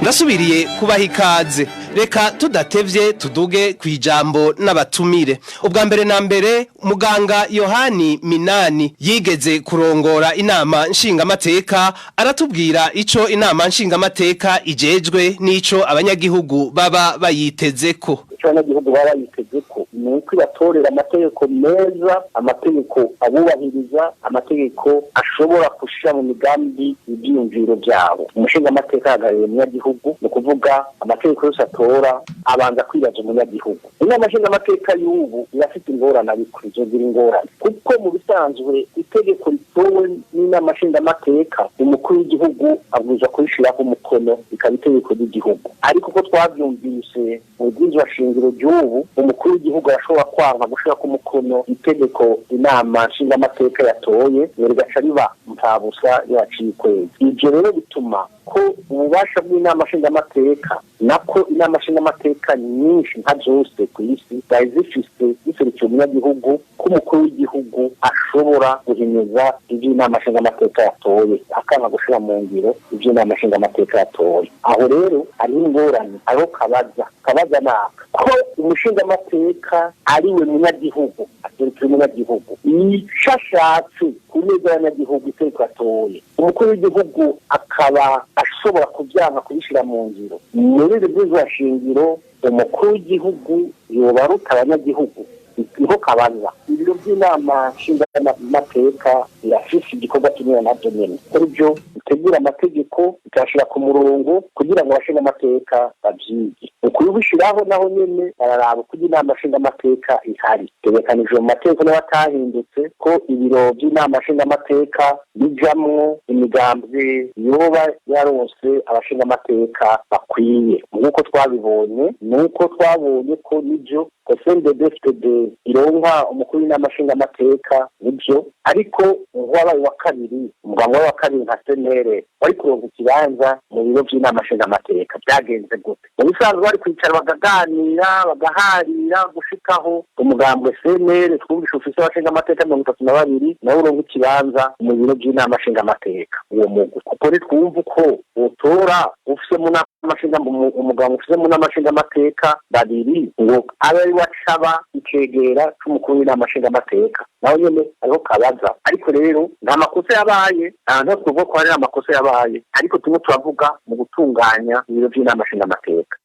Ndasubiriye kubaha ikaze. Reka tudatevye tuduge kwijambo n'abatumire. Ubwa mbere na mbere, muganga Yohani Minani yigeze kurongora inama nshingamateka, aratubwira ico inama nshingamateka ijejwe n'ico abanyagihugu baba bayitezeko. Ico abanyagihugu baba bayitezeko ni uko ibatorera amategeko meza, amategeko abubahiriza, amategeko ashobora gushira mu migambi ivyiyumviro vyabo. Umushingamateka ahagarariye umunyagihugu, ni ukuvuga amategeko yose atora abanza kwibaza umunyagihugu. Inama nshingamateka y'ubu irafite ingorane, ariko izogira ingorane kuko mu bisanzwe itegeko ritowe n'inama nshingamateka umukuru w'igihugu abwirizwa kurishiraho umukono, rikaba itegeko ry'igihugu. Ariko ko twavyumvise mu bwirizwa shingiro ry'ubu, umukuru w'igihugu arashobora kwanka gushirako umukono itegeko inama nshingamateka yatoye, rigaca riba mpfabusa yaciye ukwezi. Ivyo rero bituma ko ububasha bw'inama nshingamateka, nako inama nshingamateka nyinshi nka zose ku isi zari zifise ziserukiye umunyagihugu, ko umukuru w'igihugu ashobora guhinyuza ivyo inama nshingamateka yatoye, akanga gushira mu ngiro ivyo inama nshingamateka yatoye. Aho rero hariho ingorane, hariho kabaza naka ko umushingamateka ariwe munyagihugu, aserukiye umunyagihugu, ico ashatse ku neza y'abanyagihugu itegeko atoye, umukuru w'igihugu akaba ashobora kuvyanga kubishira mu ngiro. Muri iri bwirizwa shingiro umukuru w'igihugu yoba aruta abanyagihugu, niho kabaza. Ibiro by'inama nshingamateka birafise igikorwa kimwe navyo nyene, kuri vyo bitegura amategeko bikayashira ku murongo kugira ngo abashingamateka bavyige. Ukubishiraho naho nyene bararaba kugira inama nshingamateka ihari. Bitegekanijwe mu mategeko n'abatahindutse ko ibiro by'inama nshingamateka bijamwo imigambwe yoba yaronse abashingamateka bakwiye. Nk'uko twabibonye, nuko twabonye ko nivyo CNDD-FDD ironka umukuru w'inama nshingamateka nivyo, ariko uwabaye wa kabiri, umugambwe wa kabiri nka CNL wari kuronka ikibanza mu biro by'inama nshingamateka. Byagenze gute? Mu bisanzwe bari kwicara bakaganira, bagaharira gushikaho umugambwe CNL twumvishe ufise abashingamateka 32 nawe uronka ikibanza mu biro by'inama nshingamateka. Uwo mugwi kuko ntitwumva uko utora ufise mu nama nshinga umugambwe ufise mu nama nshingamateka babiri ngo abe ari wacaba icegera c'umukuru w'inama nshingamateka, nawe nyene hariho kabaza. Ariko rero nta makosa yabaye, nta twovuga ko hari amakosa yabaye, ariko tumwe turavuga mu gutunganya ibiro by'inama nshingamateka.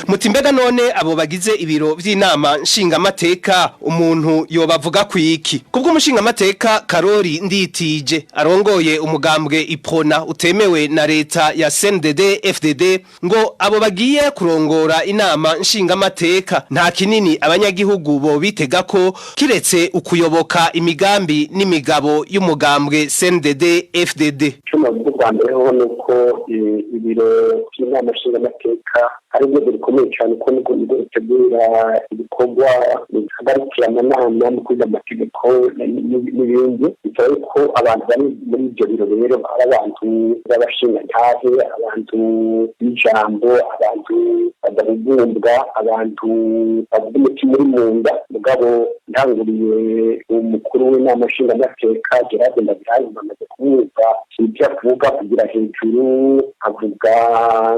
Muti mbega none abo bagize ibiro vy'inama nshingamateka umuntu yobavuga kwiki? Kubwo umushingamateka Karori Nditije arongoye umugambwe Iprona utemewe na leta ya CNDD FDD, ngo abo bagiye kurongora inama nshingamateka nta kinini abanyagihugu bo bitega ko kiretse ukuyoboka imigambi n'imigabo y'umugambwe CNDD FDD. Cyo navuga bwa mbere ho nuko ibiro by'inama nshingamateka Ari urwego rukomeye cyane, kuko niko nirwo rutegura ibikorwa, bihagarikira amanama mu kwiga amategeko n'ibindi. Bisaba yuko abantu bari muri ibyo biro rero ari abantu b'abashingantahe, abantu b'ijambo, abantu badahugumbwa, abantu bavuga umutima uri mu nda. Mugabo ntanguriye umukuru w'inama nshingamateka Gerard Ndabirabe, bamaze kumwumva ibyo avuga kugira hejuru, avuga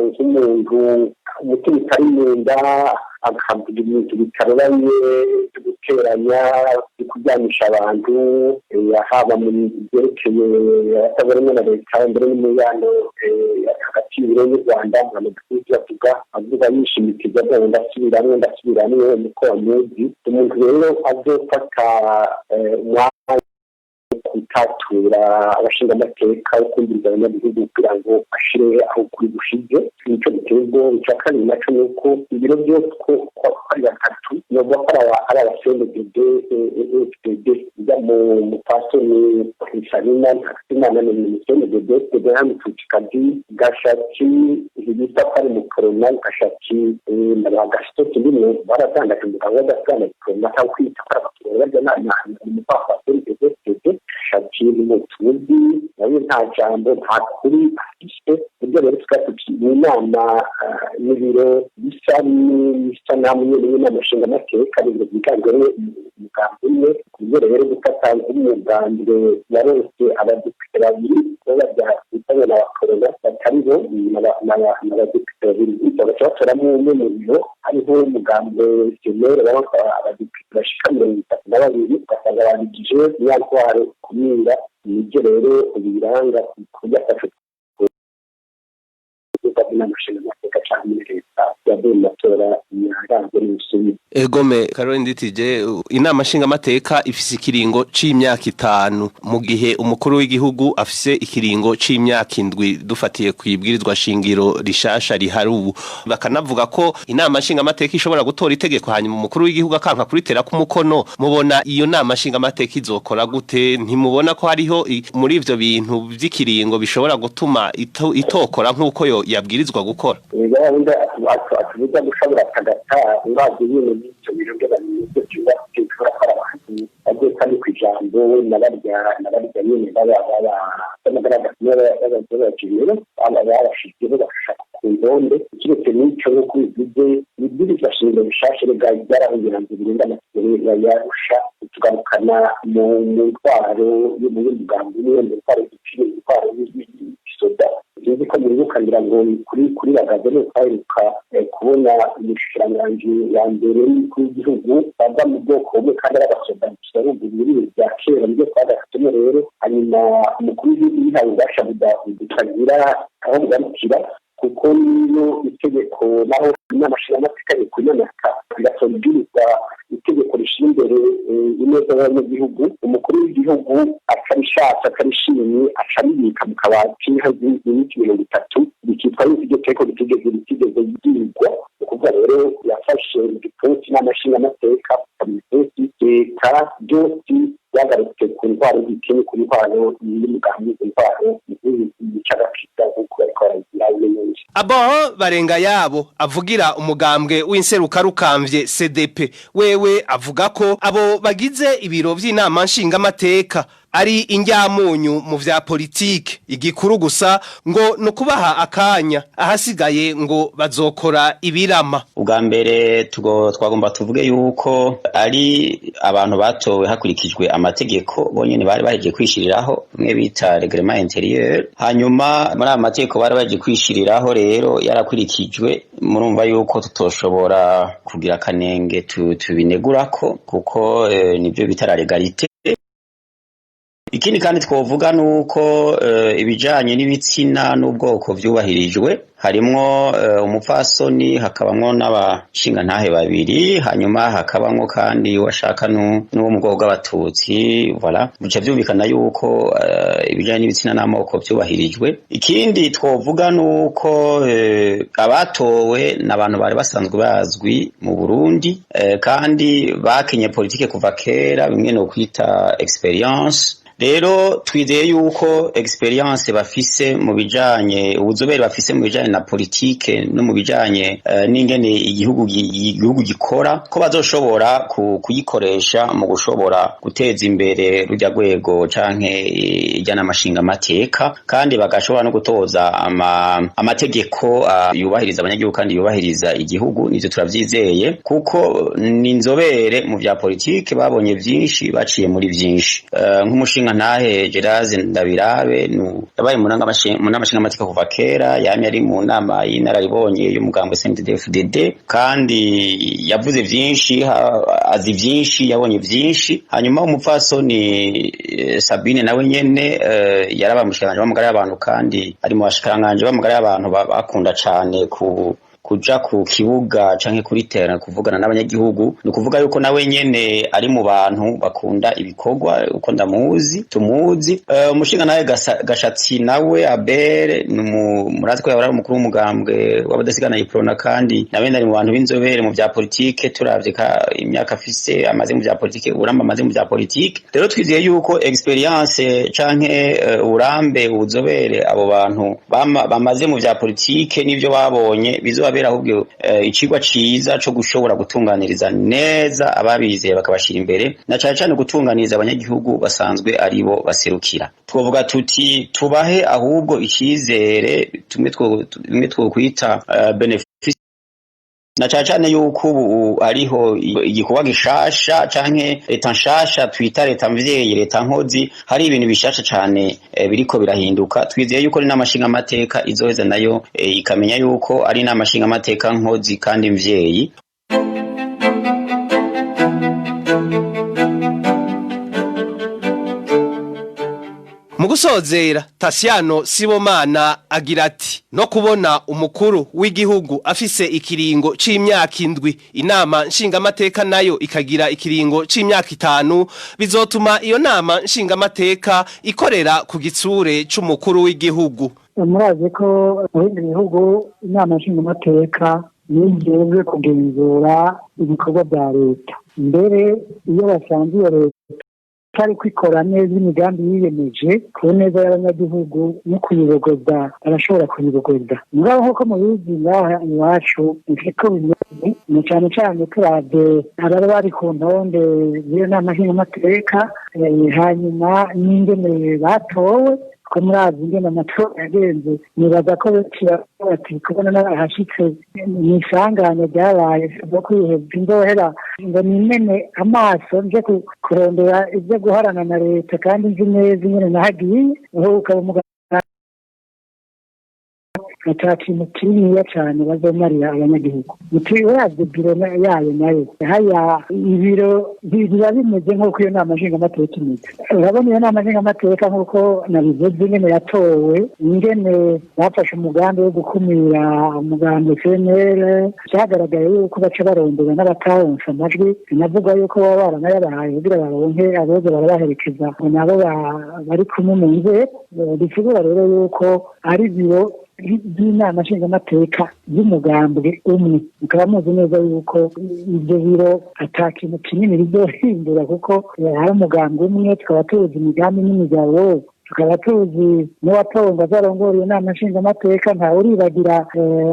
nk'umuntu umutima utari mu nda, akavuga ibintu bitaroranye byo guteranya, byo kuryanisha abantu, haba mu byerekeye abatavuga na leta, mbere n'umubano hagati y'Uburundi n'u Rwanda. Bamaze kubyo avuga yishimikiza, avuga ndasubiramwo, ndasubiramwo, niko bamuzi. Umuntu rero azofata umwanya gutatura abashingamateka wo kumviriza abanyagihugu kugira ngo ashire aho kuri gushize, nico giteye ubwoba. Icya kabiri naco ni uko ibiro byose ko ari batatu, novuga ko ari aba CNDD FDD. Ujya mu mupasoni Sabina Ntakitimana ni mu CNDD FDD, Mututikazi Gashaki ntibita ko ari mu Corona, Gashaki na ba Gasito ndimwe baratangaje umugabo w'agasana Corona, cyangwa kwita ko ari abaturage barya ni umupapa wa CNDD FDD. Gashaki ni mutuzi nawe nta jambo, nta kuri afise. Ibyo rero tukaba mu nama n'ibiro bisa n'isanamu nyene y'inama nshingamateka, ibiro byiganjemwo umugambi umwe. Ku buryo rero gufata nk'umugambi yaronse abadepite babiri, bo barya bitanye na bakorona batari bo n'abadepite babiri, bagaca batoramo umwe mu biro. Hariho umugambi senere baronse abadepite bashika 32, ugasanga babigije ya ntwaro kumira. Nibyo rero biranga kurya afashe Egome Caroline Nditije, inama nshingamateka ifise ikiringo c'imyaka 5, mu gihe umukuru w'igihugu afise ikiringo c'imyaka 7, dufatiye kwibwirizwa shingiro rishasha rihari ubu. Bakanavuga ko inama nshingamateka ishobora gutora itegeko hanyuma umukuru w'igihugu akanka kuritera ku mukono. Mubona iyo nama nshingamateka izokora gute? Ntimubona ko hariho muri ivyo bintu vy'ikiringo bishobora gutuma itokora nk'uko yo yabwirizwa gukora? Gahunda atubuza gushobora tagata uravye nyene n'ivyo biro by'abantu byubatse, bishobora ko abantu bagiye kandi ku ijambo n'abarya nyene b'amagaragaza aba barashizeho bashaka ku ntonde. Kiretse n'ico, nk'uko bivuze, ibwirizwa shingiro bishasha rega ryarahungira ngo birinde amategeko yarusha tugarukana mu ntwaro y'umugambi umwe, mu ntwaro y'igiciro, mu ntwaro y'igisoda. Sinzi ko mwibuka, ngira ngo kuri Bagaza ni twaheruka kubona umushikiranganji wa mbere w'umukuru w'igihugu bava mu bwoko bumwe kandi ari abasoda gusa ruguru ibintu bya kera nibyo twagatsemo rero. Hanyuma umukuru w'igihugu yihaye ububasha butagira aho bugarukira, kuko niyo itegeko naho inama nshingamateka ikunyamata igatora ibwirizwa itegeko rishyira imbere ineza y'abanyagihugu, umukuru w'igihugu atabishatse atabishimye acaribika mu kabati iminsi 30, bikitwa yuko iryo tegeko ritigeze ryigwa. Ni ukuvuga rero yafashe igipfunsi inama nshingamateka igipfunsi leta, byose byagarutse ku ntwaro y'igikene, ku ntwaro y'umugambi, ku ntwaro y'icagakita nk'uko bariko baragira uno munsi. Abo barenga yabo avugira umugambwe w'inserukarukamvye CDP, wewe avuga ko abo bagize ibiro vy'inama nshingamateka ari injyamunyu mu vya politike, igikuru gusa ngo no kubaha akanya, ahasigaye ngo bazokora ibirama. Ubwa mbere twagomba tuvuge yuko ari abantu batowe hakurikijwe amategeko bonyene bari bahejeje kwishiriraho, bimwe bita règlement intérieur. Hanyuma muri aya mategeko bari bahejeje kwishiriraho rero yarakurikijwe, murumva yuko tutoshobora kugira akanenge tubinegurako, kuko nibyo bita la légalité. Ikindi kandi twovuga nuko ibijanye n'ibitsina n'ubwoko vyubahirijwe, harimwo umupfasoni, hakabamwo n'abashingantahe babiri, hanyuma hakabamwo kandi washaka n'uwo mu bwoko bw'abatutsi. Voilà, bica vyumvikana yuko ibijanye n'ibitsina n'amoko vyubahirijwe. Ikindi twovuga nuko abatowe n'abantu bari basanzwe bazwi mu Burundi, kandi bakinye politike kuva kera, bimwe no kwita experience. Rero twizeye yuko experience bafise mu bijanye, ubuzobere bafise mu bijanye na politike no mu bijanye n'ingene igihugu gikora, ko bazoshobora kuyikoresha mu gushobora guteza imbere rujya rwego canke ijyana amashinga amateka, kandi bagashobora no gutoza amategeko yubahiriza abanyagihugu kandi yubahiriza igihugu. Nivyo turavyizeye kuko ni inzobere mu vya politike, babonye vyinshi, baciye muri vyinshi. Nk'umushinga ntahe Gerard Ndabirabe yabaye mu nama nshinga amateka kuva kera, yamye ari mu nama y'inararibonye y'umugambwe CNDD-FDD, kandi yavuze vyinshi, azi vyinshi, yabonye vyinshi. Hanyuma umupfasoni Sabine nawe nyene yarabaye umushikiranganji w'amagara y'abantu, kandi ari mu bashikiranganji b'amagara y'abantu bakunda cane kuja ku kibuga canke kuri terrain kuvugana n'abanyagihugu. Ni ukuvuga yuko nawe nyene ari mu bantu bakunda ibikorwa, uko ndamuzi tumuzi. Umushinga nawe Gashatsi nawe Abel, murazi ko yahora ari umukuru w'umugambwe w'abadasigana Iprona, kandi nawe ari mu bantu b'inzobere mu vya politike, turavye imyaka afise amaze mu vya politike, uburambe amaze mu vya politike. Rero twizeye yuko experience canke uburambe, ubuzobere abo bantu bamaze mu vya politike n'ivyo babonye bizoba ahubwo icigwa ciza co gushobora gutunganiriza neza ababizeye bakabashira imbere, na cane cane gutunganiriza abanyagihugu basanzwe aribo baserukira. Twovuga tuti tubahe ahubwo icizere, tumwe twokwita benefit, na cane cane yuko ubu hariho igikorwa gishasha canke leta nshasha twita leta mvyeyi, leta nkozi. Hari ibintu bishasha cane biriko birahinduka. Twizeye yuko n'inama nshingamateka izoheza nayo ikamenya yuko ari inama nshingamateka nkozi kandi mvyeyi. Mu gusozera, Tasiano Sibomana agira ati no kubona umukuru w'igihugu afise ikiringo c'imyaka 7, inama nshingamateka nayo ikagira ikiringo c'imyaka 5, bizotuma iyo nama nshingamateka ikorera ku gitsure c'umukuru w'igihugu. Murazi ko mu bindi bihugu inama nshingamateka nijejwe kugenzura ibikorwa vya leta, mbere iyo basanze iyo leta itari kwikora neza imigambi yiyemeje ku neza y'abanyagihugu no kuyibogoza, barashobora kuyibogoza. Mugabo nk'uko mubizi ngaha iwacu niko bimeze, ni cane cane turavye ababa bari ku ntonde z'iyo nama nshingamateka, hanyuma n'ingene batowe, ko murazi ingene amatora yagenze. Nibaza ko benshi bati kubona n'abahashitse mw'isanganya ryabaye ryo kwiheza indohera ngo nimene amaso nje kurondera ibyo guharana na leta, kandi nzi neza ingene nahagiye, aho ukaba umugabo ata kintu kininiya cane bazomarira abanyagihugu. Uravye biro yayo nayo haya ibiro biba bimeze nk'uko iyo nama nshingamateka imeze. Urabona iyo nama nshingamateka nk'uko nabivuze ingene yatowe, ingene bafashe umugambi wo gukumira umugambi CNL, vyagaragaye yuko baca barondera n'abataronse amajwi, binavuga yuko baba baranayabahaye kugira baronke aboza barabaherekeza ngo nabo bari kumwe mu nzego. Bisigura rero yuko ari biro by'inama nshingamateka y'umugambwe umwe. Mukaba muzi neza yuko ibyo biro ata kintu kinini bizohindura, kuko hari umugambwe umwe, tukaba tuzi imigambi n'imigabo, tukaba tuzi n'uwatowe ngo azarongore iyo nama nshingamateka. Ntawe uribagira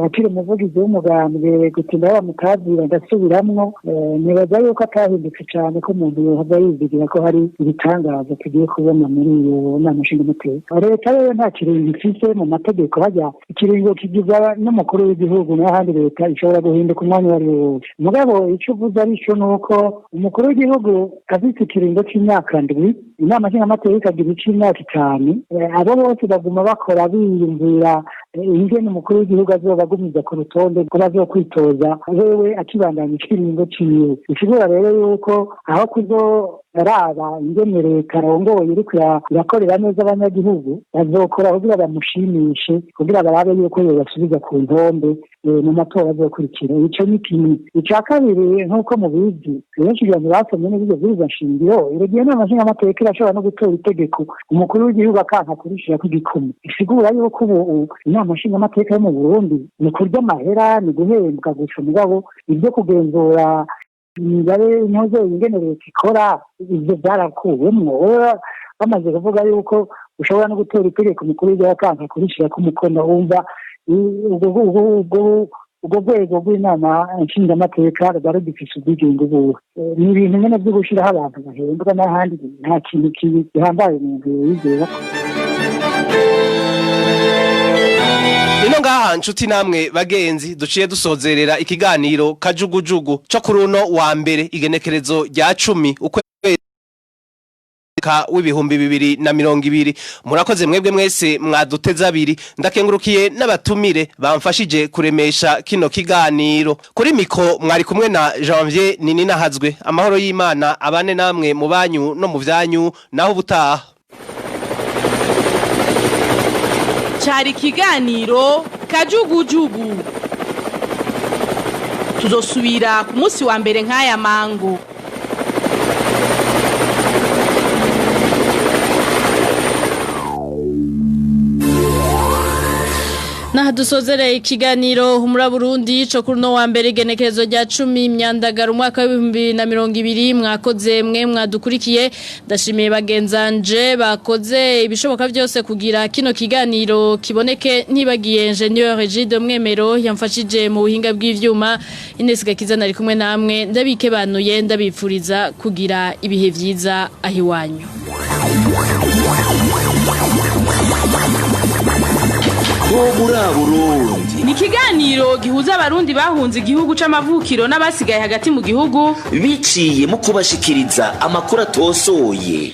akiri umuvugizi w'umugambwe gutinda bamutazira ndasubiramwo. Nibaza yuko atahindutse cane ko umuntu yohava yizigira ko hari ibitangaza tugiye kubona muri iyo nama nshingamateka. Leta rero nta kiringo ifise mu mategeko, hajya ikiringo kigizwa n'umukuru w'igihugu, n'ahandi leta ishobora guhinduka umwanya uwo ari wo wose. Mugabo ico uvuze arico ni uko umukuru w'igihugu afise ikiringo c'imyaka 7, inama nshingamateka ikagira ic'imyaka 5, abo bose baguma bakora biyumvira ingene umukuru w'igihugu azobagumiza ku rutonde ko bazokwitoza wewe akibandanya ikiringo ciwe. Bisigura rero yuko aho kuzoraba ingene leta arongoye iriko irakorera neza abanyagihugu, bazokora kugira bamushimishe, kugira barabe yuko yobasubiza ku ntonde mu matora azokurikira. Ico ni kimwe. Ica kabiri, nk'uko mubizi benshi kugira ngo basomye neza iryo bwirizwa nshingiro, iyo nama nshingamateka irashobora no gutora itegeko umukuru w'igihugu akanka kurishirako igikumwe. Isigura yuko ubu inama nshingamateka yo mu Burundi ni kurya amahera, ni guhembwa gusa, mugabo ibyo kugenzura imibare inkoze ingene leta ikora ivyo byarakuwemwo. Bamaze kuvuga yuko ushobora no gutora itegeko umukuru w'igihugu akanka kurishirako umukono, wumva ubwo rwego rw'inama nshingamateka rwari rugifise ubwigenge buwe? Ni ibintu nyene vyo gushiraho abantu bahembwa n'ahandi, nta kintu gihambaye umuntu yizera. Ino ngaha, nshuti namwe bagenzi, duciye dusozerera ikiganiro Kajugujugu co kuri uno wa mbere, igenekerezo rya 10 ukwezi w'2020. Murakoze mwebwe mwese mwaduteze abiri. Ndakengurukiye n'abatumire bamfashije kuremesha kino kiganiro. Kuri micro mwari kumwe na Janvier Nininahazwe. Amahoro y'Imana abane namwe mu banyu no mu vyanyu. Naho ubutaha. Cari ikiganiro Kajugujugu. Tuzosubira ku munsi wa mbere nk'aya mango. Naha dusozereye ikiganiro Humura Burundi co kuri no wa mbere, igenekerezo rya 10 Myandagara umwaka w'2020. Mwakoze mwe mwadukurikiye. Ndashimiye bagenzanje bakoze ibishoboka byose kugira kino kiganiro kiboneke, ntibagiye Ingénieur Egide Mwemero yamfashije mu buhinga bw'ivyuma. Ines Gakiza nari kumwe namwe, ndabikebanuye, ndabipfuriza kugira ibihe vyiza ahiwanyu. Humura Burundi Ni ikiganiro gihuza Abarundi bahunze igihugu c'amavukiro n'abasigaye hagati mu gihugu biciye mu kubashikiriza amakuru atosoye.